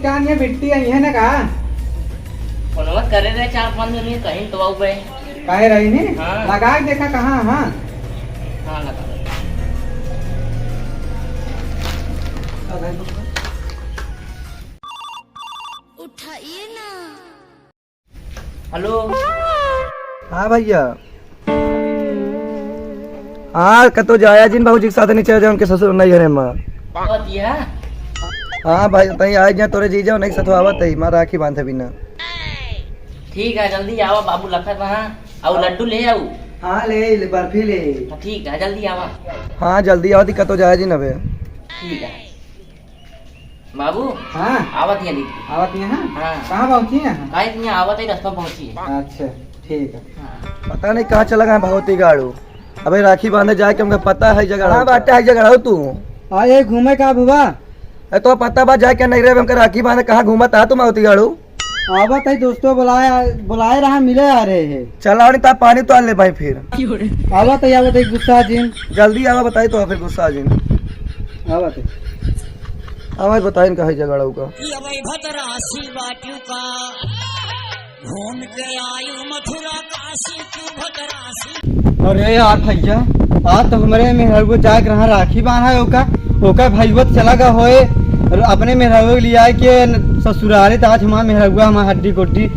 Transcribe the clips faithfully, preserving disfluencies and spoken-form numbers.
कान ये बिट्टी आई है ना का? फोनवा करे रहे चार पाँच दिन में, कहीं तो आऊ बे। काहे रही नी? हाँ। लगा के देखा कहाँ, हाँ। हाँ, लगा। उठाइए ना। हेलो। हाँ भैया। हाँ, कतो जाया जिन भौजी के साथ नीचे जाए उनके ससुर नहीं घरे में। बतिया। हाँ भाई, तहीं आए जा तोरे जीजा नहीं सतवावत है, माँ राखी बांधे बिना। ठीक है, जल्दी आवा, बाबू लखत वहाँ। आऊ लड्डू ले आऊ। हाँ, ले, ले, बर्फी ले। हाँ, ठीक है, जल्दी आवा। हाँ, जल्दी आवा, दिक्कत हो जाए जी नबे। ठीक है। बाबू। हाँ। आवत ही अली। आवत ही, हाँ? हाँ। कहाँ पहुँची हैं? काहे कि यहाँ आवत ही, रास्ता में पहुँची है। अच्छा, ठीक है। हाँ। पता नहीं कहाँ चला गया भगवती गाड़ू। अबे राखी बांधे जाए के हमका पता है जगह हाँ, रहता। बाटे है जगह हो तू। आ, ये घूमे का भुआ? ए, तो पता बा जाए के नहीं रहे, हमका राखी बांधे कहाँ घूमत आ तू भगवती गाड़ू? आवत है दोस्तों, बुलाए, बुलाए रहा, मिले आ रहे हैं। चला, और ता पानी तो आ ले भाई फिर। आवत है, आवत है, गुस्सा जिन। जल्दी आवा, बताई तो फिर गुस्सा जिन। आवत है। आवा, बताई इनका है झगड़ा होगा। ये भाई भद्रासी बाटियों का घूम के आयु मथुरा काशी। अरे यार भैया, आज तो हमरे मेहरगो जाए के रहा राखी बांधा है ओका, ओका भैया तो चला गया होए, और अपने मेहरगो के लिए आए के ससुराले, तो आज हमारा मेहरगुआ हमारा हड्डी गोड्डी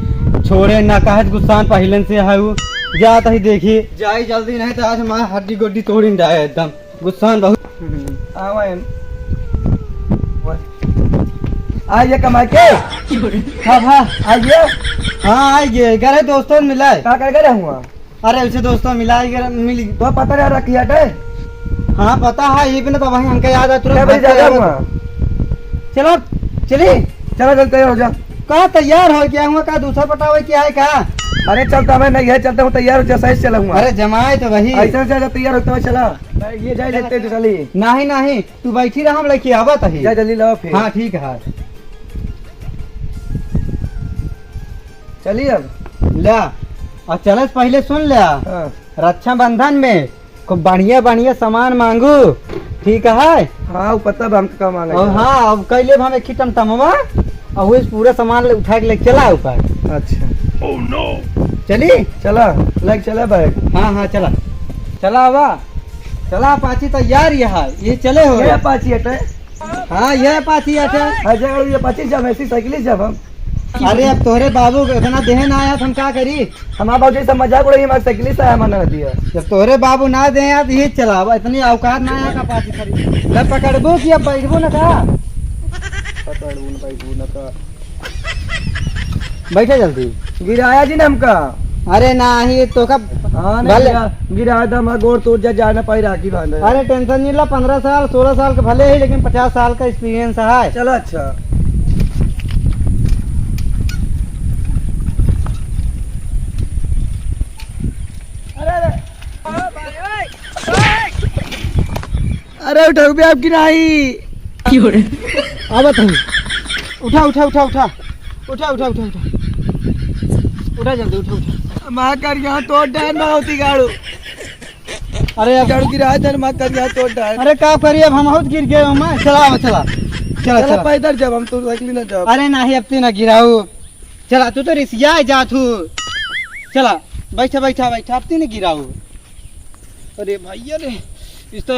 छोड़े ना, कहे गुस्सान पहिलन से है वो। जा तही देखी, जाई जल्दी नहीं तो आज हमारा हड्डी गोड्डी तोड़िन जाए एकदम। गुस्सान बहुत। हम्म, आवा एम। आइए कमाई के। हाँ, हाँ। आइए। हाँ, आइए। करे दोस्तों मिलाए। का करे करे हुआ? अरे उसे दोस्तों मिलाए, करे मिल। तो पता नहीं रखी हटे? हाँ, पता है, ये भी ना तो वहीं हमका याद है, तुरंत क्या भाई भाग के ज्यादा आवा। हुआ? चलो, चली। चलो, चल तैयार हो जा। का तैयार हो गया हुआ? का दूसरा पटावे क्या है का? अरे चलता मैं नहीं है, चलता हूँ तैयार हो जा, सही से चला हुआ। अरे जमाए तो वही। ऐसा से तैयार होता हुआ चला। ये जाए लेते तो चली। नहीं, नहीं, तू बैठी रहा, हम लेके आवत ही। जा जल्दी लाओ फिर। हाँ, ठीक है। चलिए अब। ला, और चले से पहले सुन ले। हाँ। रक्षाबंधन में खूब बढ़िया बढ़िया सामान मांगू, ठीक है? हाँ, वो पता बा हमका का मांगा और जाए। हाँ, अब कैले हम एक ही टमटमवा, और वो पूरा सामान ले, उठा के ले चला ऊपर। अच्छा। चली? चला, लेके चला बैग। हाँ, हाँ, चला। चला आवा। चला, अपाची तैयार यहाँ, ये चले हो ये गए। अपाची हटे। हाँ, ये अपाची हटे। हाँ, जब ये अपाची जब ऐसी साइकिल जब हम। अरे, अब तोहरे बाबू के इतना देहे ना आया, तो हम का करी? हमार बाबूजी सब मजाक उड़ाई, हमार साइकिल से हमार ना दिया। जब तोहरे बाबू ना दे यार, तो ये चला, अब इतनी औकात ना आया का अपाची खरीद। मैं पकड़बो कि अब बैठबो ना का? पकड़बो ना, बैठबो ना का। बैठे जल्दी। गिराया जी ने हमका। अरे नाही, तो का हाँ, नहीं भले गिरा, गिरा दे, हमार गोड़ टूट जा, जा ना पाई राखी बांधे। अरे tension नहीं ला, पन्द्रह साल, सोलह साल के भले ही, लेकिन पचास साल का experience है। चलो अच्छा। अरे, अरे। अरे उठाऊ बे आपकी नाही। आवत हूँ। उठा, उठा, उठा, उठा। उठा, उठा, उठा, उठा। उठा जल्दी, उठा, उठा। माँ कर यहाँ तोड़ डाल, माँ होती गाड़ू। अरे अब गाड़ू गिरा दे, माँ कर यहाँ तोड़ डाल। अरे का करी, अब हम बहुत गिर गए हो माँ। चला, अब चला। चला, चला, चला। पैदल जब हम तो साइकिल ना जब। अरे नाही, अब तू ना गिराऊ। चला, तू तो रिसिया जा तू। चला, बैठा, बैठा, बैठा, अब तू ना गिराऊ। अरे भैया रे, इस तो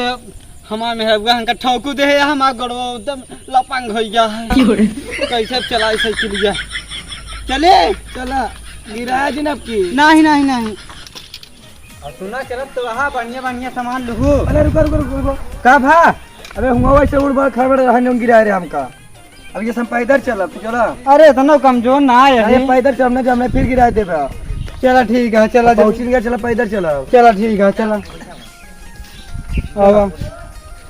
हमार मेहरबुआ हमका ठोकू दे है, हमार गोड़वा एकदम लपंग हो गया है। क्यों रे? कैसे चलाई साइकिलिया? चले? चला, गिराया जी ना आपकी। नहीं, नहीं, नहीं। और सुना, चलत तो रहा, बढ़िया, बढ़िया सामान लुहू। अरे रुको, रुको, रुको, रुको। का भा? अबे हुआ वैसे उड़ बड़ खड़बड़ रहा, नहीं गिराए रे हमका। अब ये सब पैदल चलब, तू चला। अरे, इतना कमजोर ना है अरे, अभी। पैदल चलब ना, जब हमने फिर गिरा देबे। चला, ठीक है, चला, अब चला। पहुँची नहीं, चला, पैदल चलब। चला, ठीक है, चला। अब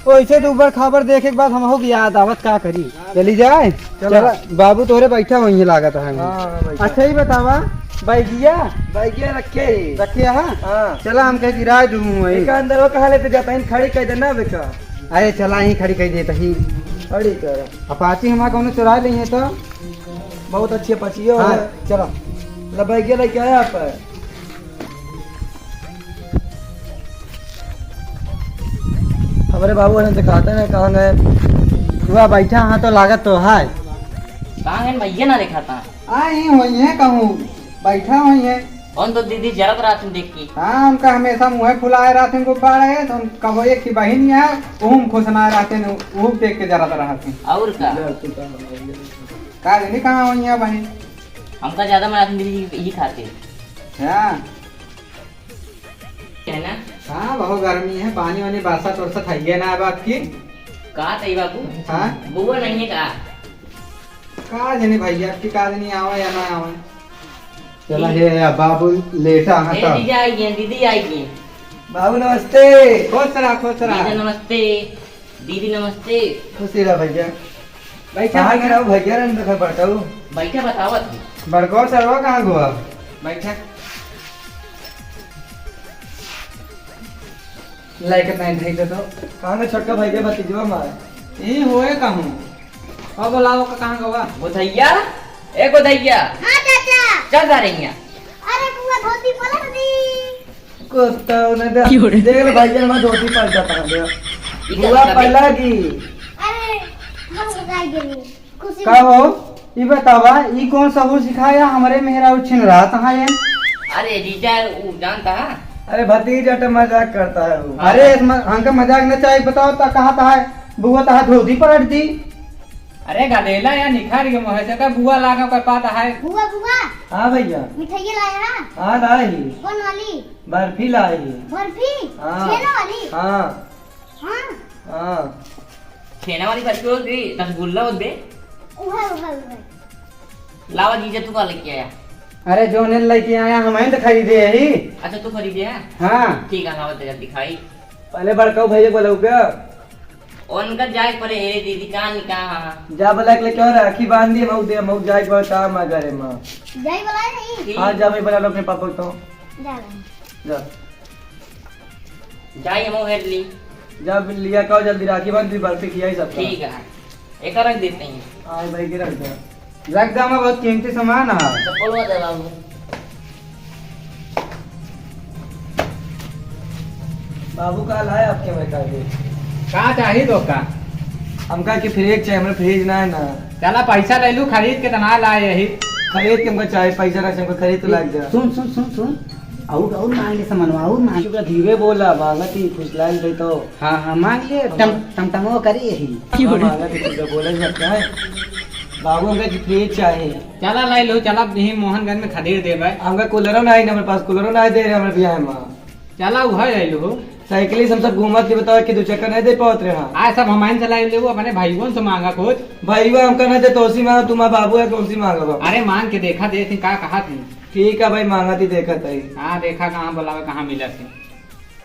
वैसे तो ऊपर खबर देखे के बाद हम हो याद आवत, का करी? चली जाए? चला। चला, बाबू तोहरे बैठा वहीं लागत है। हाँ, हाँ, बैठा। अच्छा, ही बतावा, बैगिया? बैगिया रखे ही। रखे है? हाँ। चला, हम कहे गिरा दूँ वहीं। एक अंदर वो कहाँ लेते जाता है, खड़ी कर देना बेटा। अरे चला, यहीं खड़ी कर देता ही। खड़ी कर। अपाची हमार कौनो चुरा ली है तो? बहुत अच्छी अपाची है। हाँ, और चला। लबैया लेके आया आप। हमारे बाबू ने दिखाते हैं कहाँ गए। वह बैठा हाँ तो लागत तो है। कहाँ गए भैया, ना देखा था? आ, यहीं होइहैं कहूँ, बैठा होइहैं। कौन तो दीदी जरत रहत हैं देख के। हाँ, उनका हमेशा मुँह फुलाए रहत हैं गुब्बारा है, तो हम कबो एक ही बहिन है, ओहू में खुसनाए रहत हैं, ओहू देख के जरत रहत हैं। और का? का जानी कहाँ होइहैं बहिन। हमका ज्यादा मनात हैं दीदी, यही खातिर। हाँ। है ना? हाँ, बहुत गर्मी है, पानी वानी बरसात वरसात है ना अब आपकी। का तई बाबू? हाँ? बुआ नहीं है का? का जानी भैया, आपकी का जानी आवे या ना आवे। चला हे या बाबू, लेटा हाँ ए, तब। दीदी आई गई, दीदी आई गई। बाबू नमस्ते। खुश रहा, खुश रहा। जीजा नमस्ते, दीदी नमस्ते। खुशी रहा भैया। बैठा, कहाँ बैठा। गिरा भैया रे, देखा बड़काऊ। बैठा, बतावत हूँ। बड़काऊ सरवा कहाँ गवा? बैठा। लाइक नहीं, नहीं दे तो। कहाँ गए छोटका भैया, भतीजवा हमार? यही होए कहूँ। अब बोलाओ का, कहाँ गवा? गोधैया, ए गोधैया। हाँ चाचा। चल जा रही हैं। अरे बुआ धोती पलट दी। कुत्ता उन्हें दे-, क्यों रे? देख ले भैया, मैं धोती पलटा था, दे। ई बुआ का पहला की। अरे, हम बताई देनी। खुशी का हो? ई बतावा, ई कौन सहूर सिखाया हमरे मेहरारू छिनरात हैं ये? अरे जीजा, ऊ जानता है? अरे भतीजा तो मजाक करता है वो। अरे, इस म-, हमका मजाक न चाहिए, बताओ ता कहा ता है, बुआ ता है धोती पलट दी। अरे गदेला या निखार के मुँह से का बुआ लागा कोई पाता है। बुआ, बुआ। हाँ भैया। मिठाई लाया? हाँ लाई। कौन वाली? बर्फी लाई। बर्फी? हाँ। छेना वाली? हाँ। हाँ। हाँ। छेना वाली बर्फी हो गई, रसगुल्ला हो दे। उहे, उहे, उहे। लावा जीजा, तू का लेके आया? अरे, जो ने लेके आया, हम ही तो खरीदे ही। अच्छा, तू खरीदे है? हाँ। ठीक है, लावा तेरा दिखाई। पहले बड़काऊ भैया बोलाऊ क्या? उनका जाए पड़े, हे दीदी, कहाँ निकाह? जा बोला के लेके आओ, राखी बांध दिए, मऊ दे, मऊ जाए पड़े, काम आ घरे में। जाई बोलाए नहीं? ठीक। हाँ, जा भाई, बोला लो अपने पापा को तो। जा रहे हैं। जा। जाई हमहू हेर ली। जब लिया कहो जल्दी राखी बांध दी, बर्फी खियाई सबका। ठीक है, एक रख देते हैं। हाँ भाई के रख दे। रख दे, हमारा बहुत कीमती सामान है। चप्पल वो दे बाबू। बाबू का लाए आपके भाई का दे? का चाहिए तो का? हमका के फ्रिज चाहिए, हमारे फ्रिज ना है ना। चला पैसा ले लू, खरीद के तना लाए यही। खरीद के हमका चाहिए, पैसा ना चाहिए, हमका खरीद तो लाग जा। सुन, सुन, सुन, सुन। और, और मांग ले सामानवा, और मांग। चुप रह, धीरे बोला, मांगत ही फुसलाइल रही तो। हाँ, हाँ, मांग ले, टम-, टमटमो करी यही। हाँ, मांगत ही चुप रह, बोला ही मत है। बाबू, हमका के फ्रिज चाही। चला लाई लो, चला यही मोहनगंज में खदेड़ देबे। हमका कूलरो ना आई, हमरे पास कूलरो ना आई दे रहे हमरे बियाह में। चला, उ है लाई लो। साइकिल से हम सब घूमत के बताओ कि दो चक्कर नहीं दे पावत रहे। हाँ। आ सब हमाइन से लाई लेबो, अपने भाईवन से मांगा कुछ। भाईवा हमका नहीं दे, तोसी मांगा, तुम्हारा बाबू है, कौन सी मांगा बाबू? अरे मांग के देखा, देख का कहा थी। ठीक है भाई, मांगा थी, देखा था ही। हाँ, देखा कहाँ बुलावे, कहाँ मिला थी।